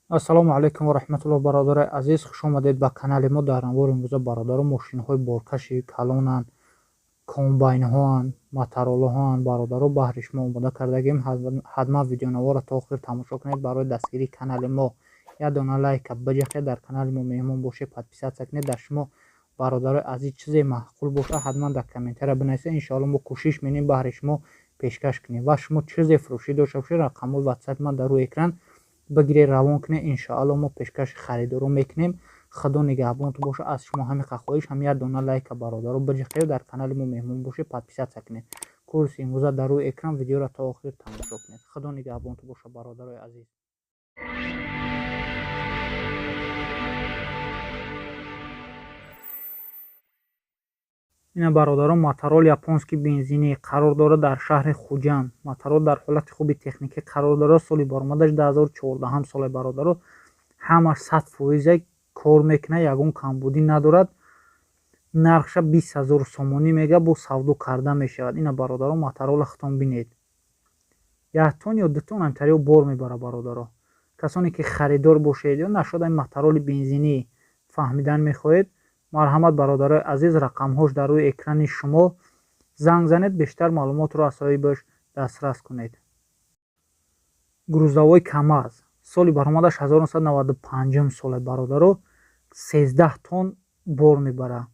Ассалому алайкум ва раҳматуллоҳ, бародарои азиз, хуш омадед ба канали мо. Дар навори имрӯза, бародаро, мошинҳои боркаши калонанд, комбайнҳоанд, мотороллаҳоанд, бародаро, баҳри шумо омода кардагим. Ҳатман видеонаворро то охир тамошо кунед. Барои дастгирии канали мо як дона лайка биҷахед, дар канали мо меҳмон бошед, подписаться кунед. Дар шумо, бародарои азиз, чизе маъқул бошад, ҳатман дар комментария бинависед. Иншоалло мо кӯшиш менем баҳри шумо пешкаш кунем. Ва шумо чизе фурӯшӣ дошта бошед, рақамҳои ватсапи ман дар рӯи экран, бигиред, равон кунед. Иншоалло мо пешкаши харидорон мекунем. Худо нигаҳбонтон бошад. Аз шумо ҳамин хоҳиш, ҳам як дона лайка, бародаро, биҷиқед, дар канали мо меҳмон бошед, подписаться кунед. Курси имрӯза дар рӯи экран, видеоро то охир тамошо кунед. Худо нигаҳбонтон бошад, бародарои азиз. Ина, бародарон, моторол японский бензинӣ қарор дорад дар шаҳри Хуҷанд. Моторол дар ҳолати хуби техникӣ қарор дорад. Соли баромадаш 2014 соле, бародаро. Ҳамаш 100% кор мекунад, ягон камбудӣ надорад. Нархша 20 000 сомонӣ мега, бо савдо карда мешавад. Ина, бародаро, моторола худтон бинед. Як тон ё 2 тон ҳамтарио бор мебарад, бародаро. Касоне ки харидор бошед ё нашуд ин мотороли бензинӣ фаҳмидан мехоҳед, марҳамат, бародарои азиз, рақамҳош дар рӯи экрани шумо, занг занед, бештар маълумотро аз соҳибаш дастрас кунед. Грузовой КамАЗ, соли баромадаш 1995 соле, бародаро, 13 тон бор мебарад.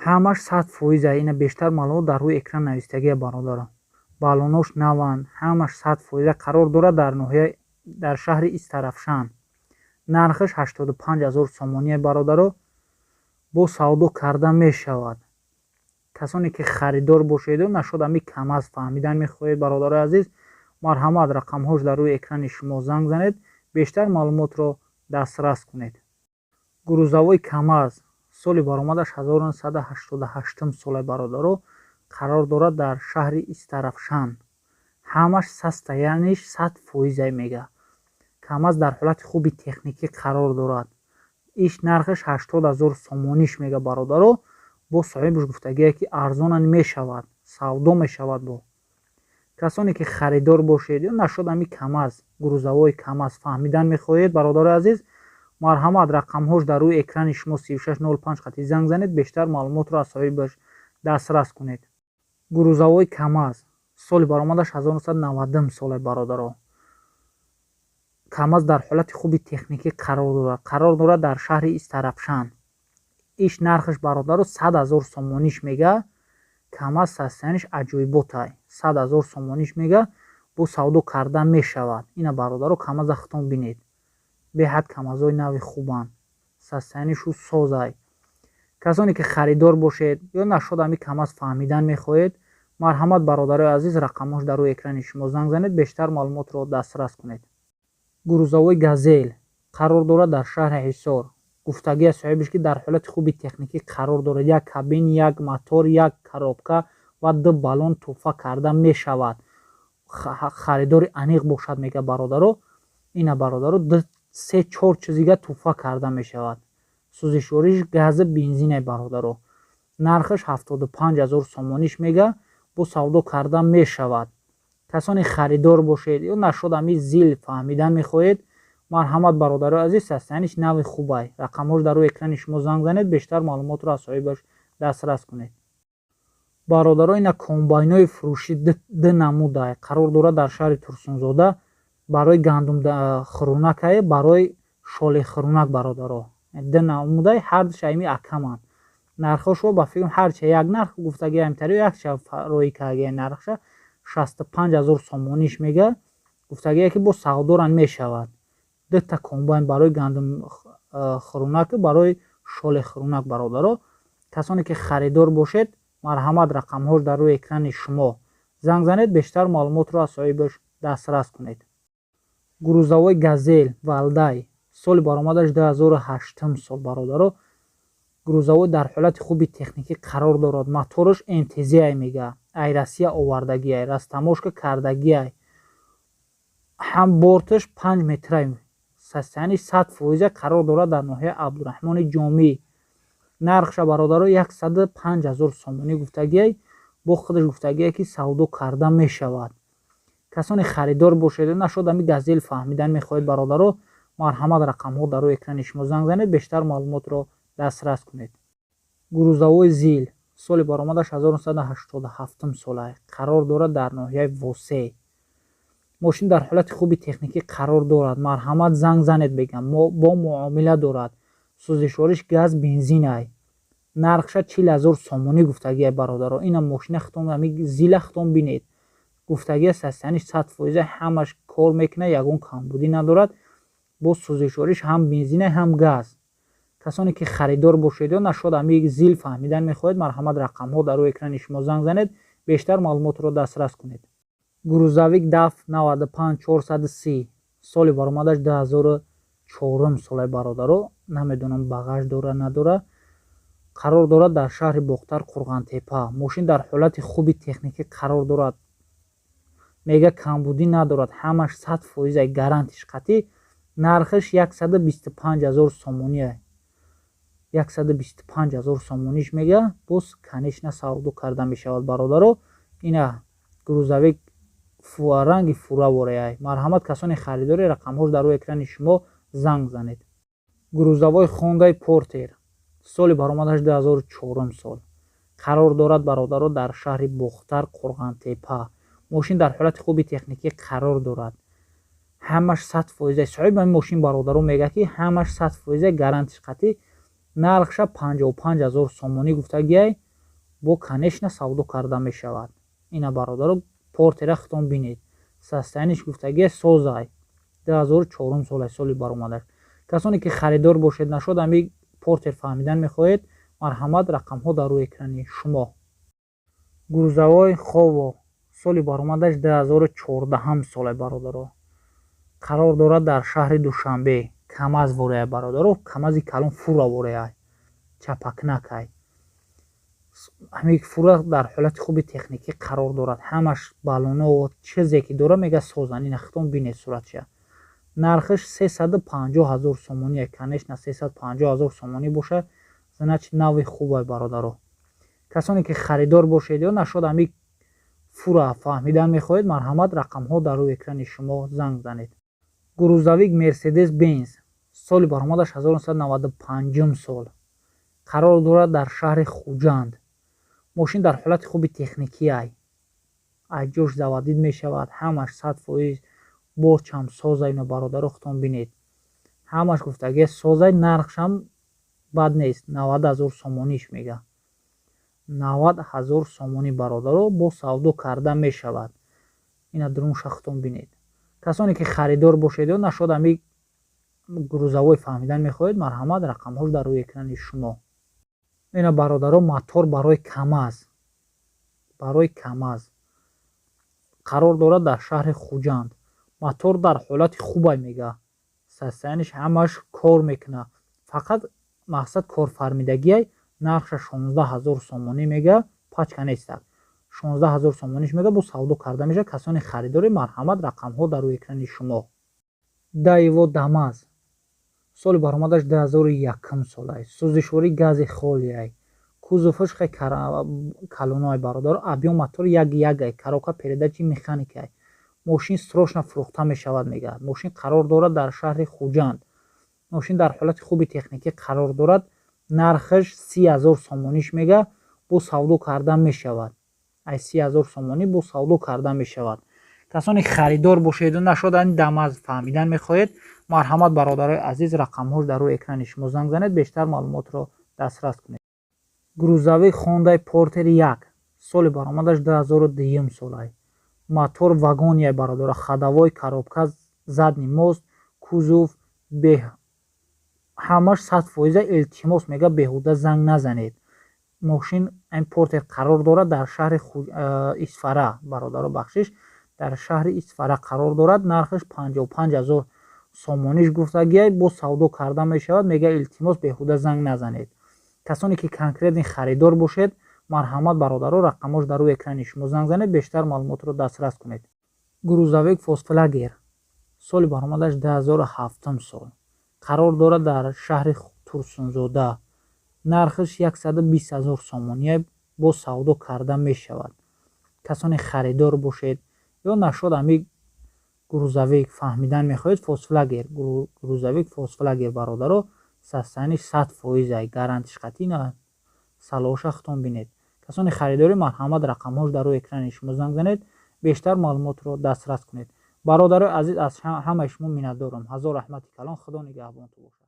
Ҳамаш 100%. Ина, бештар маълумот дар рӯи экран навистагия, бародаро. Баллонош наванд, ҳамаш 100%. Қарор дорад дар ноҳия, дар шаҳри Истарафшан. Нархаш 85 000 сомоние, бародаро, бо савдо карда мешавад. Касоне ки харидор бошеду нашуд ами КамАЗ фаҳмидан мехоҳед, бародарои азиз, марҳамат, рақамҳош дар рӯи экрани шумо, занг занед, бештар маълумотро дастрас кунед. Грузовой КамАЗ, соли баромадаш 1988 соле, бародаро, қарор дорад дар шаҳри Истарафшан. Ҳамаш состояниш 100% мега. КамАЗ дар ҳолати хуби техникӣ қарор дорад. Иш нархаш 80 000 сомониш мега, бародаро. Бо соҳибаш гуфтагие ки арзонан мешавад, савдо мешавад. Бо касоне ки харидор бошед ё нашуд ами КамАЗ, грузовой КамАЗ фаҳмидан мехоҳед, бародарои азиз, марҳамат, рақамҳош дар рӯи экрани шумо, 3605 хати занг занед, бештар маълумотро аз соҳибаш дастрас кунед. Грузовой КамАЗ, соли баромадаш 1990 соле, бародаро. КамАЗ дар ҳолати хуби техникӣ қарор дорад. Қарор дорад дар шаҳри Истарафшан. Иш нархаш, бародаро, 100 000 сомониш мега. КамАЗ состояниш аҷоиботай. 100 000 сомониш мега, бо савдо карда мешавад. Ина, бародаро, КамАЗа худтон бинед. Беҳад КамАЗҳои нави хубанд, состоянишу созай. Касоне ки харидор бошед ё нашуд ами КамАЗ фаҳмидан мехоҳед, марҳамат, бародарои азиз, рақамҳош дар рӯи экрани шумо, занг занед, бештар маълумотро дастрас кунед. Грузовой Газель қарор дорад дар шаҳри Ҳисор. Гуфтагия соҳибаш ки дар ҳолати хуби техникӣ қарор дорад. Як кабин, як мотор, як коробка ва ду баллон тӯҳфа карда мешавад, харидори аниқ бошад, мега, бародаро. Ина, бародаро, се чор чизига тӯҳфа карда мешавад. Сӯзишвориш гази бензине, бародаро. Нархаш 75 000 сомониш мега, бо савдо карда мешавад. Касоне харидор бошед ё нашуд ами ЗИЛ фаҳмидан мехоҳед, марҳамат, бародарои азиз, состояниш нави хубай. Рақамҳош дар рӯи экрани шумо, занг занед, бештар маълумотро аз соҳибаш дастрас кунед. Бародаро, ина комбайнои фурӯшӣ ду намудай. Қарор дорад дар шаҳри Турсунзода. Барои гандум хӯрунакае, барои шоли хӯрунак, бародаро, ду намудай, ҳардуш ами акаманд. Нархҳошо ба фикрам ҳарча як нарх гуфтагиам тари якча роӣ кардагия. Нархша 65 000 сомониш мега. Гуфтагие ки бо савдоран мешавад. Дута комбайн барои гандум хӯрунак, барои шоли хӯрунак, бародаро. Касоне ки харидор бошед, марҳамат, рақамҳош дар рӯи экрани шумо, занг занед, бештар маълумотро аз соҳибаш дастрас кунед. Грузовой Газель Валдай, соли баромадаш 2008 сол, бародаро. Грузовой дар ҳолати хуби техникӣ қарор дорад. Мотораш МТЗ мега, ай Россия овардагиай, растаможка кардагиай. Ҳам борташ 5 метрай. Состояниш 100%. Қарор дорад дар ноҳияи Абдураҳмони Ҷомӣ. Нархша, бародаро, 105 000 сомонӣ гуфтагиай. Бо худаш гуфтагие ки савдо карда мешавад. Касоне харидор бошед, нашуд ами Газел фаҳмидан мехоҳед, бародаро, марҳамат, рақамҳо дар рӯи экрани шумо, занг занед, бештар маълумотро дастрас кунед. Грузовой ЗИЛ, соли баромадаш 1987 сола, қарор дорад дар ноҳияи Восе. Мошин дар ҳолати хуби техникӣ қарор дорад. Марҳамат, занг занед, бегам, бо муомила дорад. Сӯзишвориш газ, бензинай. Нархша 40 000 сомонӣ гуфтагия, бародаро. Ина мошина хитом, ами ЗИЛа хитом бинед. Гуфтагия, состояниш 100%, ҳамаш кор мекунад, ягон камбудӣ надорад. Бо сӯзишвориш ҳам бензинай, ҳам газ. Касоне ки харидор бошед ё нашуд ами ЗИЛ фаҳмидан мехоҳед, марҳамат, рақамҳо дар рӯи экрани шумо, занг занед, бештар маълумотро дастрас кунед. Грузовик ДАФ 95 430, соли баромадаш 2004 солаи, бародаро. Намедонам, багаж дора, надора. Қарор дорад дар шаҳри Бохтар, Қурғантепа. Мошин дар ҳолати хуби техникӣ қарор дорад, мега, камбудӣ надорад, ҳамаш 100%, гарантиш қатъӣ. Нархаш 125 000 сомоние. 125 000 сомониш мега, боз, конечно, савдо карда мешавад, бародаро. Ина грузовик ранги фура вореай. Марҳамат, касоне харидори, рақамҳош дар рӯи экрани шумо, занг занед. Грузовой Хондай Портер, соли баромадаш 2004 сол, қарор дорад, бародаро, дар шаҳри Бохтар, Қурғантепа. Мошин дар ҳолати хуби техникӣ қарор дорад, ҳамаш 100%. Соҳиби ҳамин мошин, бародаро, мегӯяд, ки ҳамаш 100%, гарантиш қатъӣ. Нархша 55 000 сомонӣ гуфтагиай, бо, конечно, савдо карда мешавад. Ина, бародаро, Портера хитом бинед, состояниш, гуфтагиай, созай. 2004 солай соли баромадаш. Касоне ки харидор бошед, нашуд ами Портер фаҳмидан мехоҳед, марҳамат, рақамҳо дар рӯи экрани шумо. Грузовой Хово, соли баромадаш 2014 солай, бародаро, қарор дорад дар шаҳри Душанбе. КамАЗ вореай, бародаро, КамАЗи калон, фура вореай, чапакнакай. Ҳамин фура дар ҳолати хуби техникӣ қарор дорад, ҳамаш баллоно, чизе ки дора, мега, созан. Ина хитом бинед суратша. Нархаш 350 000 сомоние. Конечно, 350 000 сомонӣ боша, значит, нави хубай, бародаро. Касоне ки харидор бошед ё нашуд ҳамин фура фаҳмидан мехоҳед, марҳамат, рақамҳо дар рӯи экрани шумо, занг занед. Грузовик Мерседес Бенз, соли баромадаш 1995 сол, қарор дорад дар шаҳри Хуҷанд. Мошин дар ҳолати хуби техникиай, айҷош заводить мешавад, ҳамаш 100%, борчам созай. Ино, бародаро, худтон бинед, ҳамаш, гуфтагия, созай. Нархшам бад нест, 90 000 сомониш мега. 90 000 сомонӣ, бародаро, бо савдо карда мешавад. Ина дурунша худтон бинед. Касоне ки харидор бошед ё нашуд ҳамин грузовой фаҳмидан мехоҳед, марҳамат, рақамҳош дар рӯи экрани шумо. Ина, бародаро, мотор барои КамАЗ, барои КамАЗ, қарор дорад дар шаҳри Хуҷанд. Мотор дар ҳолати хубай, мега, состояниш ҳамаш кор мекунад, фақат мақсад корфармидагиай. Нархша 16 000 сомонӣ мега, пачка нестак. 16 000 сомониш мега, бо савдо карда мешавад. Касоне харидорӣ, марҳамат, рақамҳо дар рӯи экрани шумо. Даево Дамаз, соли баромадаш 2001 солай, сӯзишвории гази холиай, кузоваш хе калоноай, бародаро, объём мотор як ягай, коробка передачи механикай. Мошин срочно фурӯхта мешавад, мегӯяд. Мошин қарор дорад дар шаҳри Хуҷанд. Мошин дар ҳолати хуби техникӣ қарор дорад. Нархаш 30 000 сомониш мега, бо савдо карда мешавад. Ай 30 000 сомонӣ бо савдо карда мешавад. Касоне харидор бошеду нашудани Дамаз фаҳмидан мехоҳед, марҳамат, бародарои азиз, рақамҳош дар рӯи экрани шумо, занг занед, бештар маълумотро дастрас кунед. Грузовик Хондай Портер як, соли баромадаш 2002 солай, мотор вагония, бародара, ходовой, коробка задний мост, кузов ҳамаш 100%. Илтимос, мега, беҳуда занг назанед. Мошин ин Портер қарор дорад дар шаҳри Исфара, бародаро, бахшиш, дар шаҳри Исфара қарор дорад. Нархаш 55 000 сомониш гуфтагиай, бо савдо карда мешавад, мега. Илтимос, беҳуда занг назанед. Касоне ки конкретный харидор бошед, марҳамат, бародаро, рақамҳош дар рӯи экрани шумо, занг занед, бештар маълумотро дастрас кунед. Грузовик Фольксваген, соли баромадаш 2007 сол, қарор дорад дар шаҳри Турсунзода. Нархаш 120 000 сомонӣ, бо савдо карда мешавад. Касоне харидор бошед Ё нашуд, ами грузовик фаҳмидан мехоҳед, Фольксваген грузовик Фольксваген, бародаро, состояние ш 100%-ай, гарантиш қатъӣ. На салоша худтон бинед. Касони харидорӣ, марҳамат, рақамҳош дар рӯи экрани шумо, занг занед, бештар маълумотро дастрас кунед. Бародарои азиз, аз ҳамаи шумо миннатдорам. Ҳазор раҳмати калон, Худо нигаҳбонтон бошад.